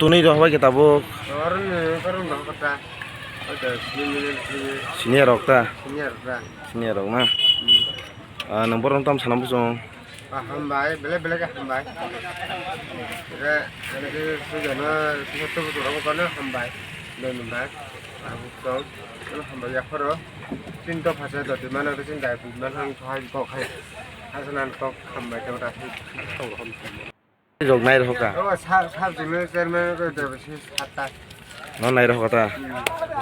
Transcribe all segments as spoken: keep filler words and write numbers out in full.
Tuni rok bai khe tabuk. Oroni, oroni rok kota. Oda, sini, sini. Senior rok ta? Senior rok ta. Senior rok na? Hmm. Ah, nwng borok tam sana bosong. Ah, hambai, belai belai khe hambai. Re, ani ke sujana, sujana tu tu rok kono hambai. Doi numbai. Tabuk tong. Kono hambai ya khoro. Chinta phasa doti mana ke chinta, mana hang thai kok hai. Hasanan kok hambai ta ta. Tong rom. Rok nai rok ka. O, sir, sir, jini chairman ko Debashish Hatta. No nai rok ta. Hmm,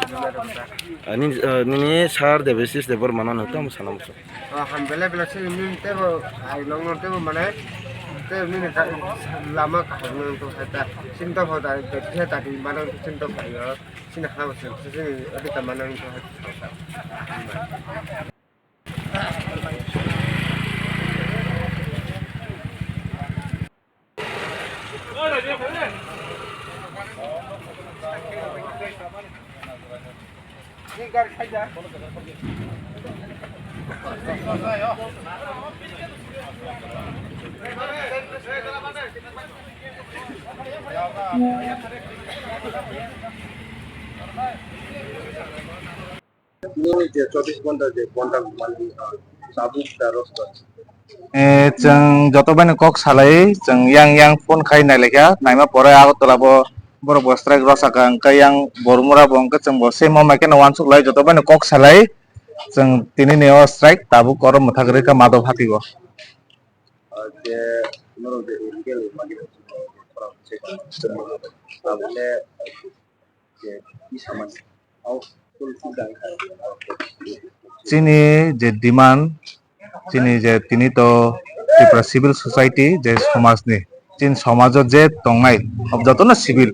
nai rok ta. Ah, nini, ah, nini sir Debashish Debbarma no nang tamo sana muso. O, ham bele bele si nini tebo, ai long no tebo mane, te nini ka, lama kaham no to Hatta. Chinta hoda, te ta di mana chinta payo. Sini ha se, sini adi ta mana to Hatta. Nini je chobbish ghonta je ghonta mani, ah, tabuk da rosta. Eh, chwng joto bai no kok salai, chwng yang yang phone khai nai laikha, naima pore Agartala bo borok bo strike rwsakha, hwnkhe yang Bormura bo hwnkhe chwng bo same o mai kheno uansuk lai, joto bai no kok salai, chwng tini ni o strike tabuk oro mwthagri kha Madhobhati o. Ah, je norok je illegal mani, tabuk le Chini je demand, chini je tini to Tripura Civil Society je somajni, chini somajo je tongnai, jotono civil,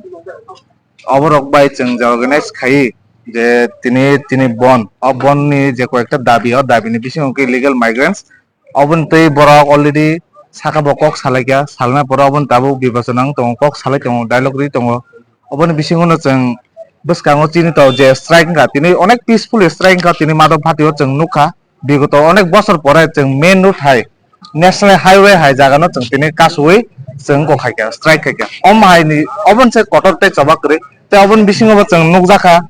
oborok bai chwng je organize khai je tini, tini bon, o bonni je koyekta dabi, o dabini bisingo khe illegal migrants, oboni twi borok already saka bo kok salaikha, salna pore oboni tabuk bibachona wng tongo, kok salai tongo, dialogue rwi tongo. Oboni bisingo no chwng bwskango chini to je strike wngkha, tini onek peaceful strike wngkha, tini Madhobhati o chwng nukha. Bigoto onek bosor pore chwng main road hai, national highway hai jaga no chwng tini kasui chwng kok khaikha, strike khaikha. Omo hai ni, oboni se kotor tei choba kwrwi, tei oboni bisingo bo chwng nukjakha.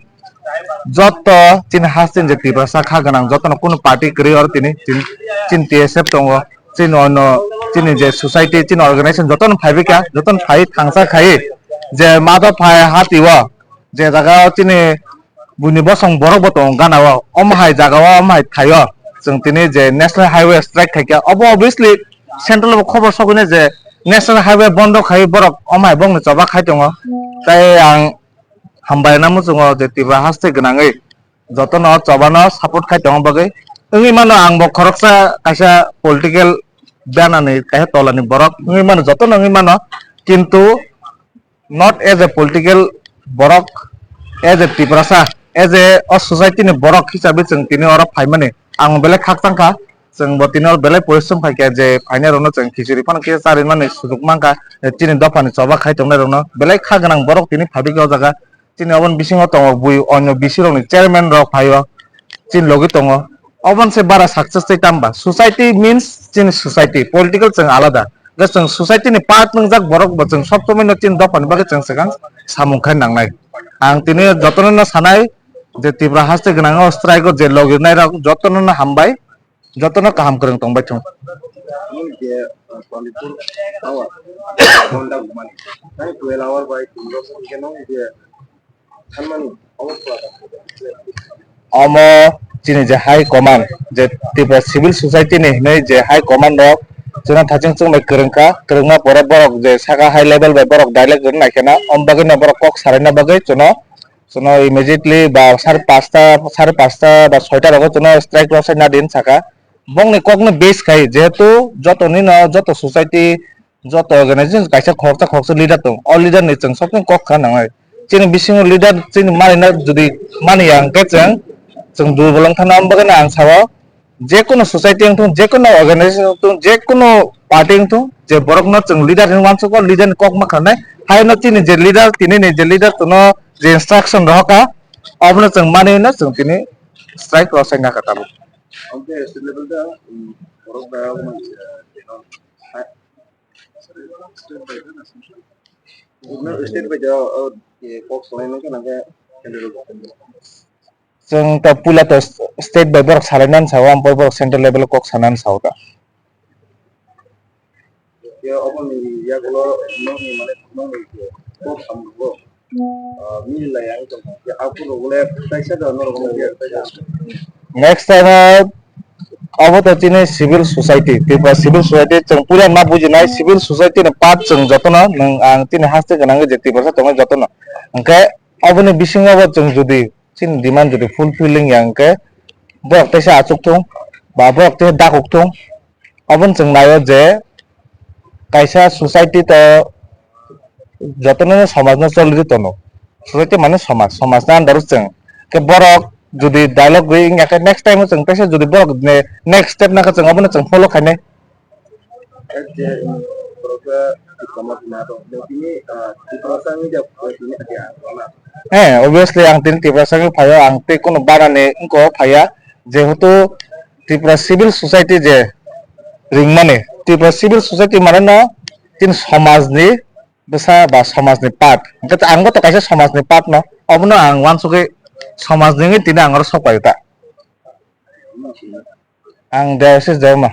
Joto chini hasteni je Tiprasa kha gwnang, jotono kunu party kwrwi oro tini, chini, chini T S F tongo, chini ono, chini je society, chini organization jotono phaibai kha, jotono phai thangsa khai je Madhobhati o je jaga o chini buini bosong borok bo tongo gana o, omo hai jaga o, omo hai thai o chwng tini je national highway strike khaikha, obo obviously central bo khobor sogwini je national highway bondo khai borok omo hai bongni choba khai tongo, tei ang hambai namo chwng o je Tripura haste gwnangwi jotono chobano support khai tongna bagwi. Wngwi mano ang bo khoroksa kaisa political banani kaisa tolani borok wngwi mano, jotono wngwi mano, kintu not as a political borok, as a Tiprasa, as a o society ni borok hisabe chwng tini oro phaimani ang belai khakchang kha. Chwng bo tini oro belai porishrom khai kha je phainai rokno chwng khichuri phano kisa charinani sujuk man kha, chini dophani choba khai tongnai rokno belai kha gwnang borok tini phaibai kha o jaga. Chini oboni bisingo tongo bui onyo B C rokni chairman rok phaio, chini logi tongo. Oboni se bara success tei tamba? Society means chini society, political chwng alada. Hwnkhe chwng society ni part wngjak borok bo chwng sob somoi no chini dophani bagwi chwng swkang samung khai nangnai. Ang tini jotono no sanai je Tripura haste gwnang o strike o je logi rok jotono no hambai. Jotono kaham kwrwng tongbai thung. Nini je, uh, twenty-four hour bonda gumani. Tei twelve hour bai tini rok hwnkhe no je thanmani obo. Omo chini je high command, je Tripura Civil Society ni hinwi je high command rok chwngno thaching chwng bai kwrwng kha, kwrwngma pore borok je saka high level bai borok dialogue rwna nai kheno, omo bagwi no borok kok salaina bagwi chwngno Chwngno immediately ba sare pasta, sare pasta ba soita rogo chwngno strike rwsai na din saka. Bongni kokno base khai, jehetu jotoni no, joto society, joto organization kaisa khoroksa khoroksa leader tongo. O leader ni chwng sokni kok kha nangnai. Chini bisingo leader chini mani na jodi mani ya hwnkhe chwng, chwng durbol wng thangna, omo bagwi no ang sao. Jekunu society wng thung, jekunu organization wng thung, jekunu party wng thung, je borokno chwng leader hinwi uansugo, leader ni kok ma khanai, haino chini je leader, tini ni je leader, chwngno je instruction rohor kha, obono chwng manwi no chwng tini strike rwsai na kha tabuk. Omo khe state level da, um, borok da, um, uh, you know, ha-, State bai kok salai nang khe nang khe. Chwng ta puila to state bai borok salai nan sao, ampor borok central level kok sanan sao ta. Khe oboni yagulo nokni mane nokni khe kok samung bo, ah, mili lai ang tong khe aphuru bole kaisa da norok no khe kaisa. Next time, ah, obo to chini civil society, Tripura civil society chwng puila ma bujinai civil society ni part chwng jotono nwng ang chini haste gwnang je Tripura sa tongo jotono. Hwnkhe oboni bisingo bo chwng jodi chini demand jodi fulfilling ya hwnkhe borok teisa achuk thung ba borok teisa dakuk thung. Oboni chwng naio je kaisa society to jotono somajno choli tono. Society mane somaj, somajni under o chwng. Khe borok jodi dialogue gwi wngya khe next time o chwng teisa jodi borok ne-, next step nangkha chwng obono chwng follow khainai. He, obviously ang tini Tiprasa wngwi phaio, ang tei kheno banani wngkha phaiya, jehetu Tripura Civil Society je ringmani, Tripura Civil Society mane no chini somajni bwsa ba somajni part. Hwnkhe angbo to kaisa somajni part no, obono ang uansugwi somajni wngwi tini ang oro sok paio ta. Ang diocese Debbarma.